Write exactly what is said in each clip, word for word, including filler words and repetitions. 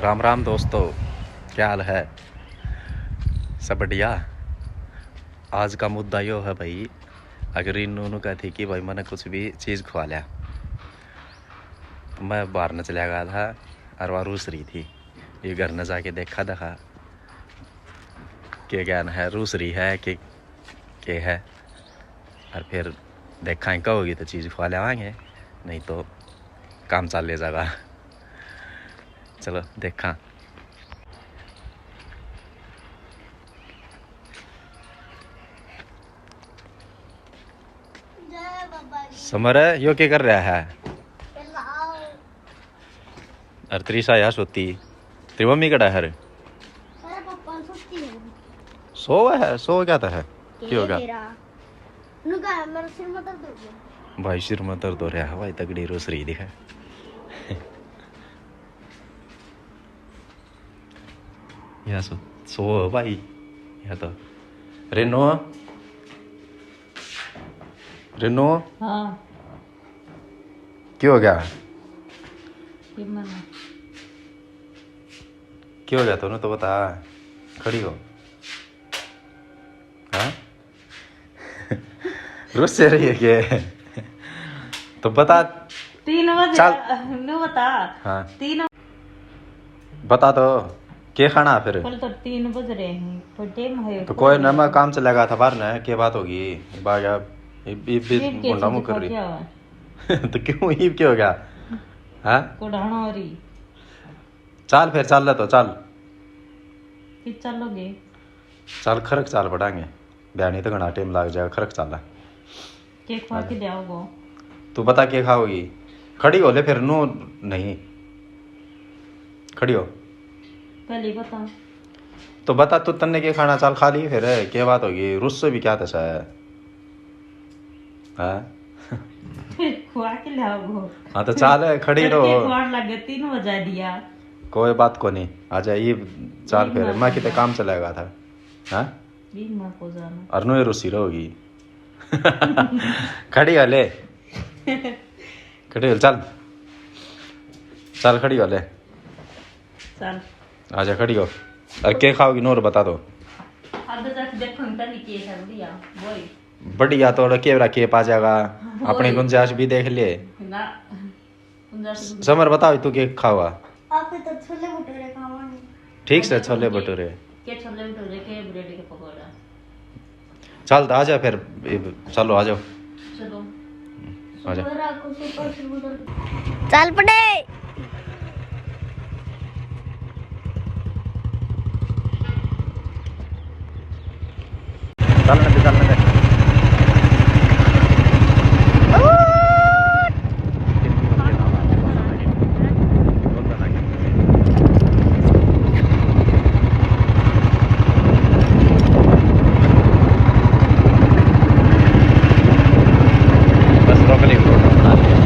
राम राम दोस्तों, क्या हाल है? सब बढ़िया। आज का मुद्दा यो है भाई, अगर इन दोनों कहती कि भाई मैंने कुछ भी चीज़ खवा लिया, तो मैं बाहर न चला गया था और वह रूस रही थी। ये घर न जाके देखा दखा के ज्ञान है, रूस रही है कि के है, और फिर देखा कहोगी तो चीज़ खवा लेवांगे, नहीं तो काम चाल ले जाएगा। चलो देखा। समर, यो के कर रहा है? अरे त्रिशा यहाँ सोती, तेरी मम्मी कड़ा है रे? अरे पापा सोती है। सो है, सो क्या था है? की होगा? मेरा नुका है, मेरा सिर में दर्द हो गया। भाई सिर में दर्द हो रहा है भाई, तगड़ी रोस रही दिखा। यहाँ सो, सो है भाई, यहाँ तो रेनो, रेनो। हाँ। क्यों हो गया? ये मना। क्यों हो गया तूने तो बता, खड़ी हो। हाँ? रुस से रही है के? तो बता। तीन बजे चल। नु बता। हाँ। तीन बता तो, के खाना फिर? कल तो तीन बज रहे हैं, पर टाइम है। तो कोई ना, मैं काम चला गया था बाहर ने, के बात होगी? बाया, इब, इब, इब के गुंडा मुंह कर रही। तो क्यों, इब क्या हो गया? हाँ? कोडाना हो रही। चाल फिर, चाल ले तो, चाल। फिर चलोगे? चाल, खरक चाल पड़ांगे। बयानी तो घना टाइम लाग जाएगा, खरक चाल। के खवा के जाओगो? तू बता के खाओगी? खड़ी हो ले फिर, नो नहीं। खड़ी हो। पहले ही बता। तो बता तू, तन्ने के खाना? चाल खा ली फिर, के बात होगी? रुस से भी क्या तसा है? हाँ? खुआ के ले आओ। हाँ, तो चाल, खड़ी रहो। खुआन लग गए, तीन बजा दिया। कोई बात को नहीं, आ जा, ये चाल फिर, मैं कितने काम चलेगा था। हाँ? अरनो ये रुसी रहोगी। खड़ी हो ले। खड़ी हो, चल। चल, खड़ी हो ले। चल। आजा, खड़ी हो। अरे, के खाओगी, नूर बता दो। अब तक देखो, इनका नहीं के है, बढ़िया, वही। बढ़िया, तो केवरा के पा जाएगा। वही। अपनी गुंजाइश भी देख ले। ना, गुंजाइश भी समर, बताओ, तू के खावा? आप तो छोले भटूरे खावांगे। ठीक से, छोले भटूरे। के छोले भटूरे, के ब्रेड के पकौड़ा। चल, तो आजा फिर, इब, चलो, आ जाओ। चलो। आ जा। चल पड़े। चलने दे, चलने दे। बस रोक ली, रोड बना लिया।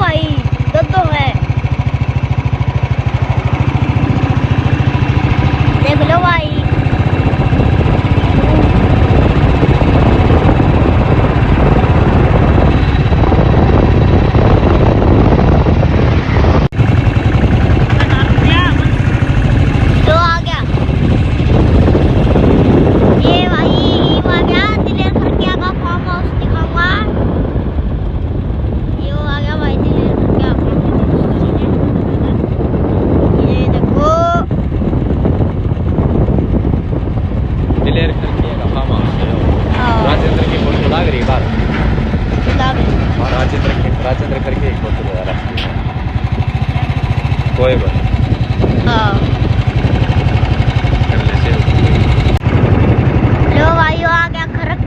भाई, दो दो है। देख लो भाई। जो आ गया। ये भाई, ये आ गया, दिलेर खरकिया का फार्म हाउस दिखाऊंगा। ये वो आ गया भाई, दिलेर खरकिया का फार्म हाउस। ये देखो। दिलेर खरकिया का फार्म हाउस है। हाँ। राजेंद्र की फोटो लाग रही है बाहर। लाग रही है। हाँ, राजेंद्र की, राजेंद्र करके एक फोटो लगा रहा है। कोई बात। हाँ। कर ले save। लो भाई, आ गया खरक।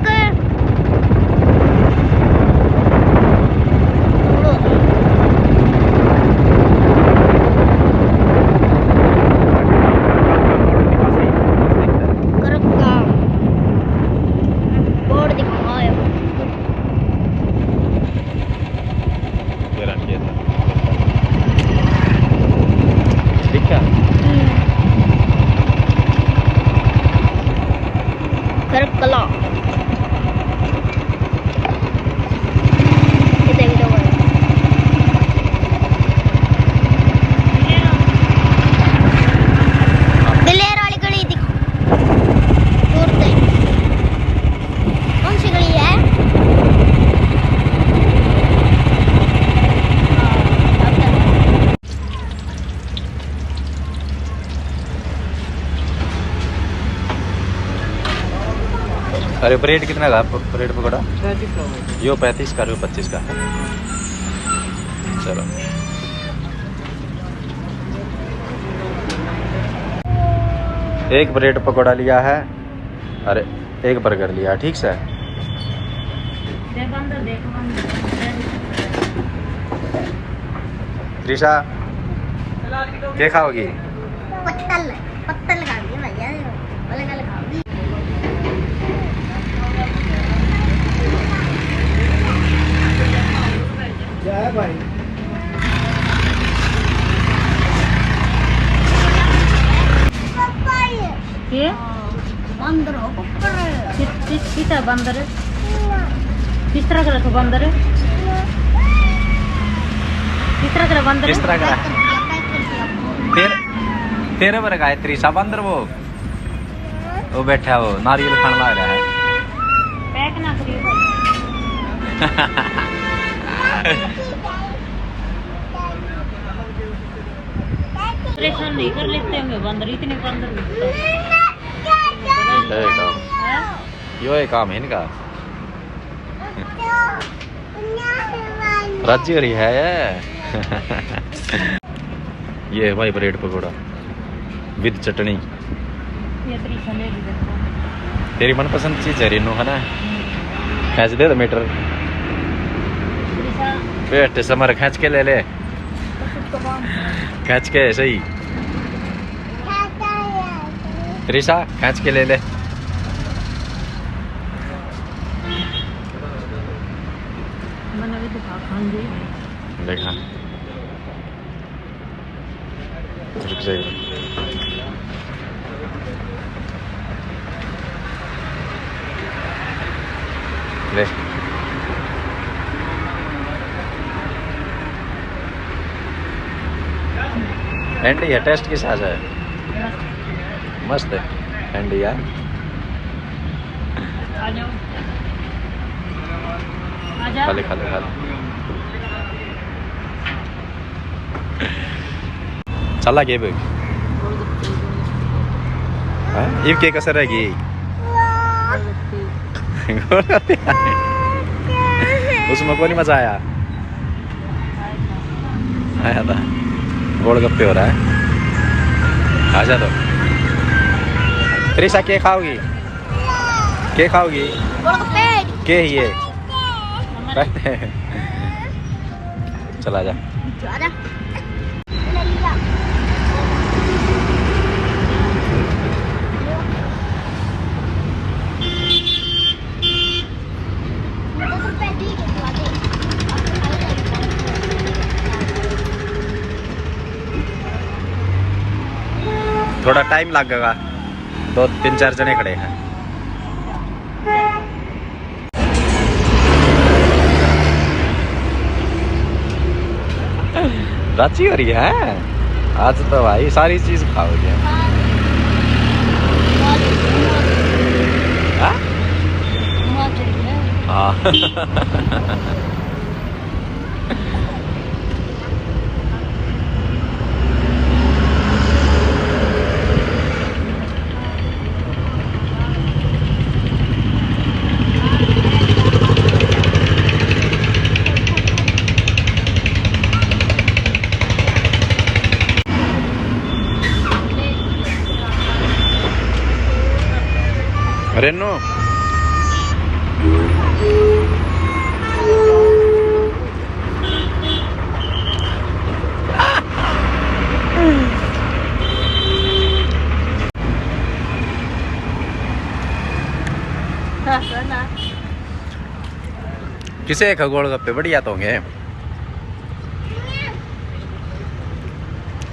खरक का बोर्ड दिखाऊंगा। गारंटी है सर। ठीक है। हम्म। खरक कला। ये देखो, देखो। दिलेर वाली गली दिखा। दूर से। कौन सी गली है? अरे, ब्रेड कितना का? ब्रेड पकौड़ा? पैंतीस का। यो पैंतीस का, यो पच्चीस का। चलो, एक ब्रेड पकौड़ा लिया है। अरे, एक बर्गर लिया, ठीक से। त्रिशा, के खाओगी? पत्तल, पत्तल खाओगी भैया, अलग अलग खाओगी। क्या है भाई? पापा ये। के? बंदर हो ऊपर। किस, किस, किस है बंदर? किस तरह का रखो बंदर? किस तरह का बंदर? किस तरह का? पैक कर दिया, पैक कर दिया। तेरे, तेरे पर गायत्री सा बंदर वो, वो बैठा, वो नारियल खाने लग रहा है। पैक ना करियो। परेशान नहीं कर लेते हमें बंदर, इतने बंदर मिलते हैं। यो है काम। हाँ? यो है काम है इनका। राजी हो रही है। ये है भाई ब्रेड पकौड़ा विद चटनी। ये त्रिशा ले ली देखो। तेरी मनपसंद चीज है रेनू, है ना? हम्म। खींच दे तो मीटर। त्रिशा। बेटे समर खींच के ले ले। खींच के सही। त्रिशा, खींच के ले ले। मैंने भी दिखा खान दी। देखा। रुक जाएगा। ले। एंडी है, टेस्ट किस आ जाए? मस्त है एंडी यार। आ जाओ। आ जा। खा ले, खा ले, खा ले। चला गए भाई। हाँ? इब के कसर रह गई? गोलगप्पे। उसमें कौन मजा आया? आया था। गोलगप्पे हो रहा है। आ जा तो। त्रिशा, के खाओगी? के खाओगी? गोलगप्पे। के ही है? चला जा। थोड़ा टाइम लगेगा, दो तीन चार जने खड़े हैं। राची हो रही है आज तो भाई, सारी चीज खाओगे। हाँ? हाँ। रेनू। किसे एक गोलगप्पे बढ़िया तो होंगे।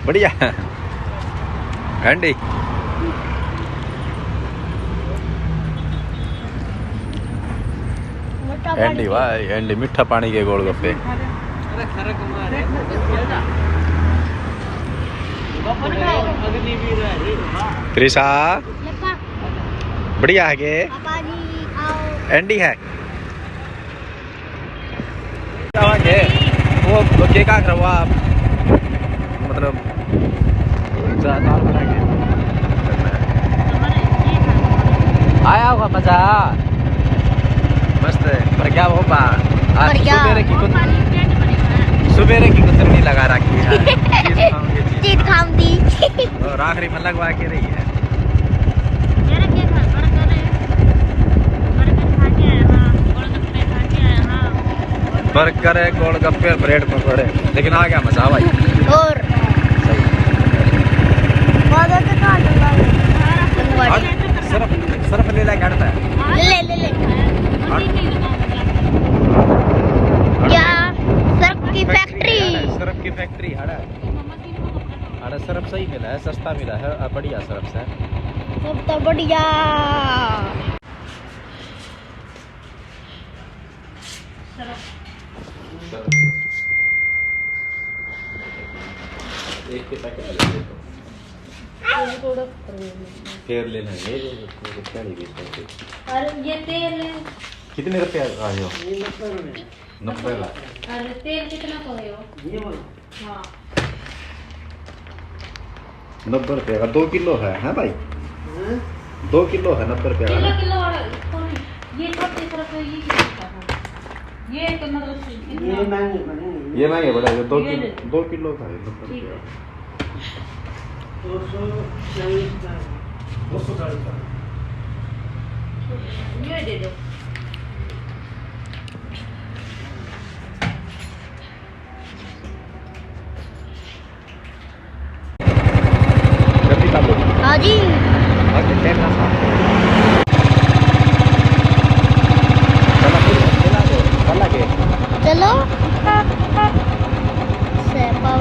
बढ़िया। एंडी। एंडी, वाह, एंडी मीठा पानी के गोलगप्पे। त्रिशा, बढ़िया है के? एंडी है। जावांगे। वो, वो के का करवा, मतलब, जा-, दाल बना के। आया होगा मजा। मस्त है। पर क्या वो बा-, आज पर क्या? सुबेरे की कुत-, सुबेरे की कुतरनी लगा रखी है। चीज खाऊंगी, चीज चीज खाऊंगी। और आखिरी में लगवा के रही है। यार, क्या खा, बर्गर है? बर्गर खा के आया, हाँ। गोलगप्पे खा के आया, हाँ। बर्गर है, गोलगप्पे और ब्रेड पकौड़े, लेकिन आ गया मजा भाई। और सही। आज सरफ, सरफ ले लेके हटता है। ले, ले, ले, ले। क्या? सरफ की फैक्ट्री। सरफ की फैक्ट्री, हड़ा। अरे, सरफ सही मिला है, सस्ता मिला है, आ, बढ़िया सरफ से। सब तो बढ़िया। एक के पैकेट ले लो। फिर लेना है, ये जो, ये जो पहले भी इसमें से। अरे, ये तेल है। कितने रुपया आए हो? ये नब्बे रुपये। नब्बे का। अरे, तेल कितना को है वो? ये वाला। हाँ। नब्बे रुपये का दो किलो है, हैं भाई? हैं? दो किलो है, नब्बे रुपये का किलो, ना? किलो वाला, कौन? ये छोटे सरफ है, ये कितने का है? ये तो मतलब कितना? ये महंगे पड़ेंगे। ये महंगे पड़ेंगे, दो ये किलो, ले लो। दो किलो का है, नब्बे रुपये का। ठीक है। दो सौ चालीस का। दो सौ चालीस का। ये दे दो। जल्दी कर लो। हाँ जी। ओके, कैमरा साफ। चलो, चलो, चलो, चलो। चलो। से पाव।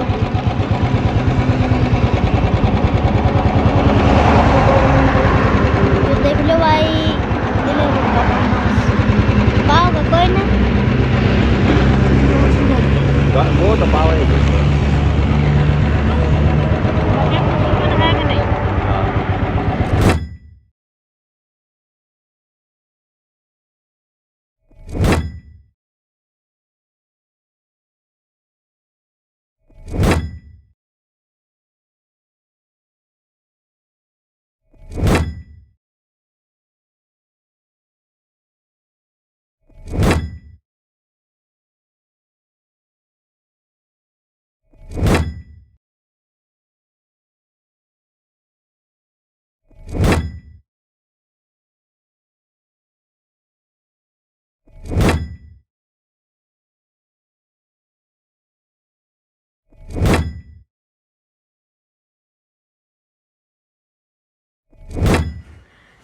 ये देख लो भाई। पाव का कोई ना। वो तो पाव है।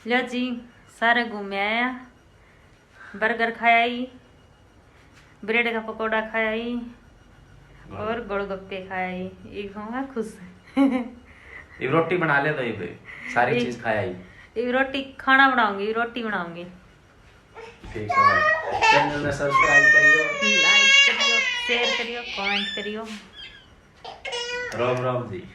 लो जी, सारे घूम आया। बर्गर खाया ही, ब्रेड का पकौड़ा खाया ही और गोलगप्पे खाया ही। ये खाऊंगा खुश। इब रोटी बना ले तो इब सारी एक- चीज खाया ही। ये रोटी खाना बनाऊंगी, रोटी बनाऊंगी। ठीक है भाई, चैनल में सब्सक्राइब करियो। लाइक करियो, शेयर करियो, कमेंट करियो। राम राम जी।